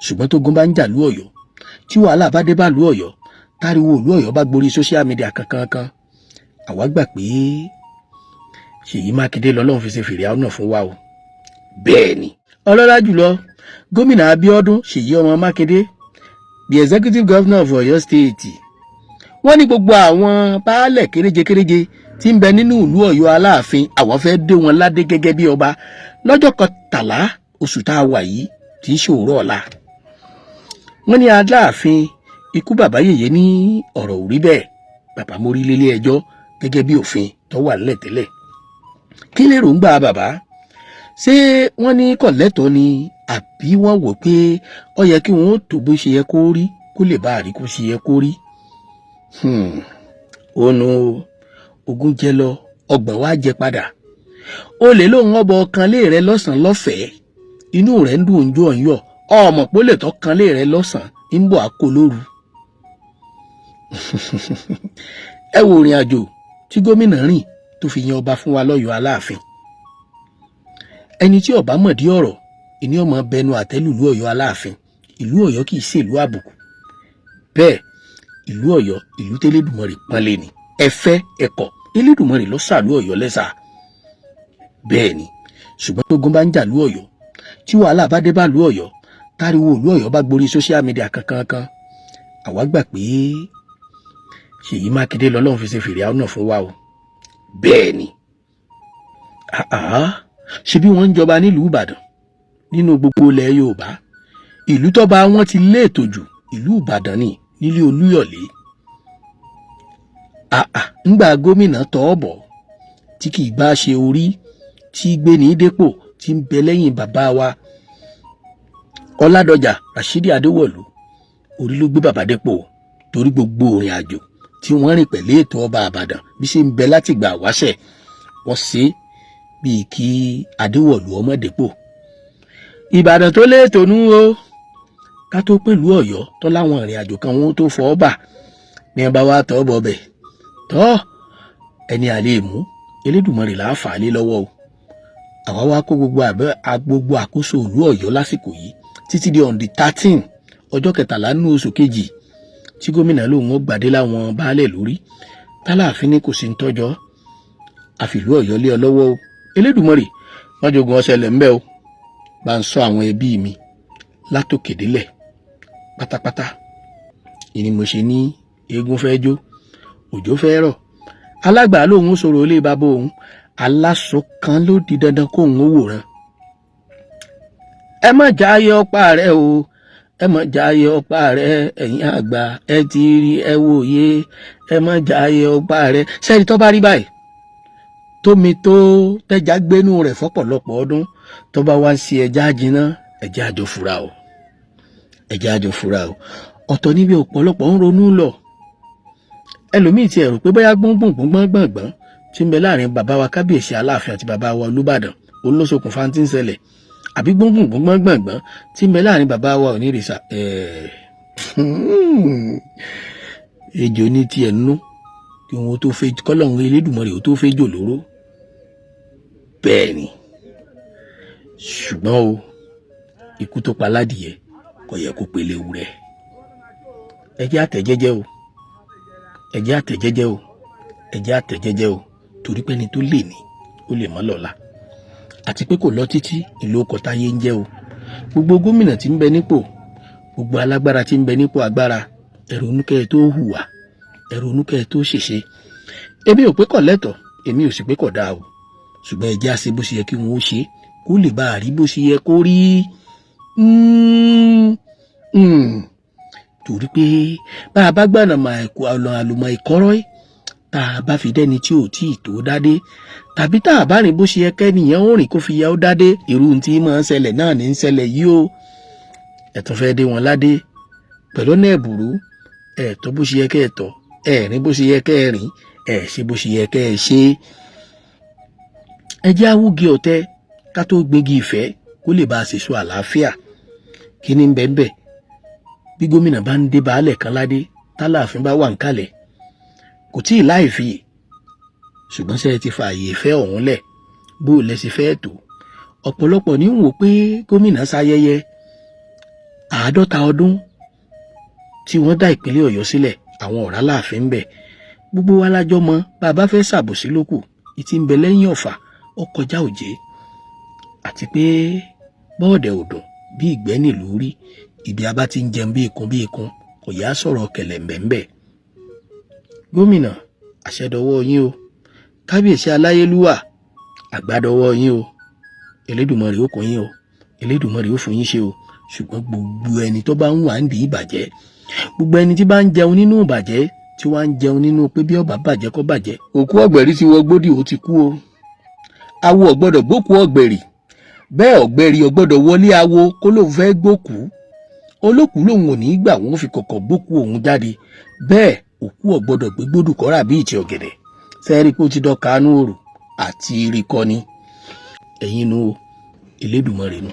Ṣùgbọ́n tógun bá ń jà lú Ọ̀yọ́, tí wàhálà bá dé bá lú Ọ̀yọ́, táriwo ìlú Ọ̀yọ́ bá gborí social media kankankan, àwa gbà pé Ṣèyí Mákindé lọ́lọ́run fi ṣe fèrè àwọn náà fún wa o. Bẹ́ẹ̀ ni, ọlọ́lá jùlọ Gómìnà Abíọ́dún Ṣèyí ọmọ Mákindé, the executive governor of Ọ̀yọ́ State, wọ́n ní gbogbo àwọn baálẹ̀ kéréje kéréje tí ń bẹ nínú ìlú Ọ̀yọ́ Aláàfin, àwọn fẹ́ dé wọn ládé gẹ́gẹ́ bí ọba lọ́jọ́ 13 oṣù tá a wà yìí, tí í ṣòro ọ̀la. Wọ́n ní Aláàfin, ikú bàbá yèyé, ní ọ̀rọ̀ ò rí bẹ́ẹ̀. Bàbá mórí lélé ẹjọ́ gẹ́gẹ́ bí òfin tó wà nílẹ̀ tẹ́lẹ̀. Kí lèrò ń gbà bàbá? Ṣé wọ́n ní kọ̀lẹ́tọ̀ ni, àbí wọ́n wò pé ó yẹ kí wọ́n ó tó bó ṣe yẹ kó rí, kó lè bá àrí kó ṣe yẹ kó rí? Ó nu ogún jẹ lọ, 30 wá jẹ padà. Olè lóun ọbọ kan lé rẹ lọ́sàn-án lọ́fẹ̀ẹ́, inú rẹ̀ ń dùn, ń jó, ń yọ̀. Ọmọ pólè tó kan lé rẹ lọ́sàn-án ń bọ̀ àkó lóru. Ẹ wo ìrìn àjò tí gómìnà rìn tó fi yan ọba fún wa lọ́yọ̀ọ́ Aláàfin. Ẹni tí ọba mọ̀dí ọ̀rọ̀ ìní ọmọ bẹnu àtẹ́lù ìlú Ọ̀yọ́ Aláàfin. Ìlú Ọ̀yọ́ kì í ṣe ìlú àbùkù. Bẹ́ẹ̀, ìlú Ọ̀yọ́, ìlú tẹ́lẹ̀dùmarè pọ́nlé ni. Ẹ fẹ́ ẹ̀kọ́, Elédùmarè ló sàlú Ọ̀yọ́ lẹ́sà. Bẹ́ẹ̀ ni, ṣùgbọ́n tógun bá ń jà lú Ọ̀yọ́, tí wàhálà bá dé bá lú Ọ̀yọ́, táriwo ìlú Ọ̀yọ́ bá gborí social media kankankan, àwa gbà pé Ṣèyí Mákindé lọ́lọ́run fi ṣe fèrè àwọn náà fún wa o. Bẹ́ẹ̀ ni, ṣe bí wọ́n ń jọba nílùú Ìbàdàn, nínú gbogbo ilẹ̀ Yorùbá, ìlú tọ́ba wọn ti lé ètò jù, ìlú Ìbàdàn ni, nílé Olúyọ̀lé. Ńgbà gómìnà tọ́ bọ̀, tí kì í bá ṣe orí tí gbé ní dépò tí ń bẹ lẹ́yìn bàbá wa Ọládọjà Rashidi Adéwọ̀lú, orí ló gbé bàbá dépò, torí gbogbo òrìn àjò tí wọ́n rìn pẹ̀lú ètò ọba Àbàdàn bí ṣe ń bẹ látìgbà wáṣẹ̀, wọ́n ṣe bíi kí Adéwọ̀lú ọmọ dépò. Ìbàdàn tó léètò nú o, ká tó pẹ̀lú Ọ̀yọ́ tó láwọn ìrìn àjò kan wọn tó fọ́ bà ní ẹ bá wa tọ́ bọ̀ bẹ̀ tọ́ ẹni àlè mú Elédùmarè là á fà á lé lọ́wọ́ o. Àwa wá kó gbogbo àbẹ gbogbo àkóso ìlú Ọ̀yọ́ lásìkò yìí títí di on the 13, ọjọ́ 13 nínú oṣù kejì, tí gómìnà lòun ó gbàdé láwọn baálẹ̀ lórí, tálàfin ní kò sí ń tọ́jọ́ àfìlú Ọ̀yọ́ lé ọ lọ́wọ́ o. Elédùmarè, wọ́n jogun ọ̀sẹ̀lẹ̀ ńbẹ́ o, bá ń sọ àwọn ẹbí mi látòkè délẹ̀ pátápátá. Ìní mo ṣe ní eégún fẹ́ jó, òjò fẹ́ rọ̀, alágbà lòun ó sọ̀rọ̀ ilé bàbá òun, aláṣọ kan ló di dandan kóun ó wòran. Ẹ má jáyé ọ̀pá rẹ o, ẹ má jáyé ọ̀pá rẹ. Ẹ̀yin àgbà, ẹ ti rí, ẹ wòye, ẹ má jáyé ọ̀pá rẹ. Sẹ́ni tó bá rí báyìí, tómi tó tẹ́já gbénú rẹ̀ fọ́pọ̀lọpọ̀ ọdún, tó bá wá ń ṣe ẹja jiná, ẹjẹ́ àjọ fura o, ẹjẹ́ àjọ fura o. Ọ̀tọ̀ níbi ọ̀pọ̀lọpọ̀ ń ronú lọ. Ẹlòmíì ti ẹ̀rù pé bóyá gbọ́ngbọ̀ngbọ̀ngbọ̀ngbọ̀n tí ń bẹ láàrin bàbá wa Kábíyèsí Aláàfin àti bàbá wa Olúbàdàn òun ló ṣokùnfà tí ń ṣẹlẹ̀, àbí gbọ́ngbọ̀ngbọ̀ngbọ̀ngbọ̀n tí ń bẹ láàrin bàbá wa Onírìṣà. Ejò ní tiẹ̀ nú kí wọn tó fẹ́ kọ́lọ́run Elédùmarè ó tó fẹ́ jò lóró. Bẹ́ẹ̀ ni, ṣùgbọ́n o, ikú tó pa aládìyẹ kò yẹ kó pele ewúrẹ́. Ẹ jẹ́ àtẹ̀jẹ́jẹ́ o, ẹ jẹ́ àtẹ̀jẹ́jẹ́ o, ẹ jẹ́ àtẹ̀jẹ́jẹ́ o, torí pé ẹni tó lè ní ó lè mọ́ lọ́la, àti pé kò lọ títí ìlú ọkọ̀ táyé ń jẹ́ o. Gbogbo gómìnà tí ń bẹ nípò, gbogbo alágbára tí ń bẹ nípò agbára, ẹ̀rù onúkẹ́ tó hùwà, ẹ̀rù onúkẹ́ tó ṣèṣe. Èmi ò pé kò lẹ́tọ̀ọ́, èmi ò sì pé kò dáa o, ṣùgbọ́n ẹ jẹ́ àṣe bó ṣe yẹ kí wọ́n ó ṣe, kó lè bá a rí bó ṣe yẹ kó rí, torí pé bá a bá gbànà ọ̀nà àlùmọ̀ ìkọ́rọ́, tá a bá fi dẹ́ni tí ò tí ì tó dádé, tàbí tá a bá rìn bó ṣe yẹ kẹ́nìyàn ó rìn kó fi yẹ ó dádé, irú tí máa ń ṣẹlẹ̀ náà ní ń ṣẹlẹ̀ yìí o. Ẹ̀tún fẹ́ dé wọn ládé pẹ̀lú ọ̀nà ẹ̀bùrú, ẹ̀tọ́ bó ṣe yẹ kẹ́ ẹ̀ tọ́, ẹ̀ rìn bó ṣe yẹ kẹ́ ẹ̀ rìn, ẹ̀ ṣe bó ṣe yẹ kẹ́ ẹ̀ ṣe. Ẹ jẹ́ awúgi ọ̀tẹ̀ ká tó gbégi ìfẹ́, kó lè bá a ṣèṣọ àlàáfíà. Kí ni bẹ́ẹ̀ bẹ́ẹ̀ bí gómìnà bá ń dé baálẹ̀ kan ládé, tálàáfin bá wà ń kalẹ̀, kò tí ì láì fi, ṣùgbọ́n ṣe ti fa àyè ìfẹ́ ọ̀hún lẹ̀, bó lẹ ṣe fẹ́ tó? Ọ̀pọ̀lọpọ̀ ní wò pé gómìnà ṣayẹyẹ. 50 ọdún tí wọ́n dá ìpínlẹ̀ Ọ̀yọ́ sílẹ̀, àwọn ọ̀rá láàfin ń bẹ̀. Gbogbo wa lájọ́ mọ̀. Bàbá fẹ́ ṣàbòsí lókù, ìtì ń bẹ lẹ́yìn ọ̀fà ó kọjá òjé. Àti pé bọ́ọ̀dẹ̀ òdùn bí ìgbẹ́ nílùú rí, ibi a bá ti ń jẹun bí ikun bí ikun, kò yá sọ̀rọ̀ kẹlẹ̀ǹbẹ̀ǹbẹ̀. Gómìnà, àṣẹdọwọ́ yín o. Kábíyèsí aláyélúwà, àgbàdọwọ́ yín o. Elédùmarè ó kún yín o, Elédùmarè ó fún yín ṣe o. Ṣùgbọ́n gbogbo ẹni tó bá ń wà ń di ìbàjẹ́, gbogbo ẹni tí bá ń jẹun nínú ìbàjẹ́, tí wọ́n ń jẹun nínú pé bí ọba bàjẹ́ kó bàjẹ́, òkú ọ̀gbẹ̀rì ti wọ gbódì, ó ti kú o. Awo ò gbọ́dọ̀ gbókú ọ̀gbẹ̀rì, bẹ́ẹ̀ ọ̀gbẹ̀rì ò gbọ́dọ̀ wọlé awo kó lóun fẹ́ gbókú. Olókùú lòun ò ní í gbà, wọ́n fi kọ̀kọ̀ gbókú òun jáde. Bẹ́ẹ̀ òkú ò gbọ́dọ̀ gbé gbódù kọ́ra bí ìtì ọ̀gẹ̀dẹ̀ sẹ́ẹ̀rí pé ó ti dọ́kanú òrù àti ìrìkọ́ni. Ẹ̀yin nu o, Elédùmarè nu.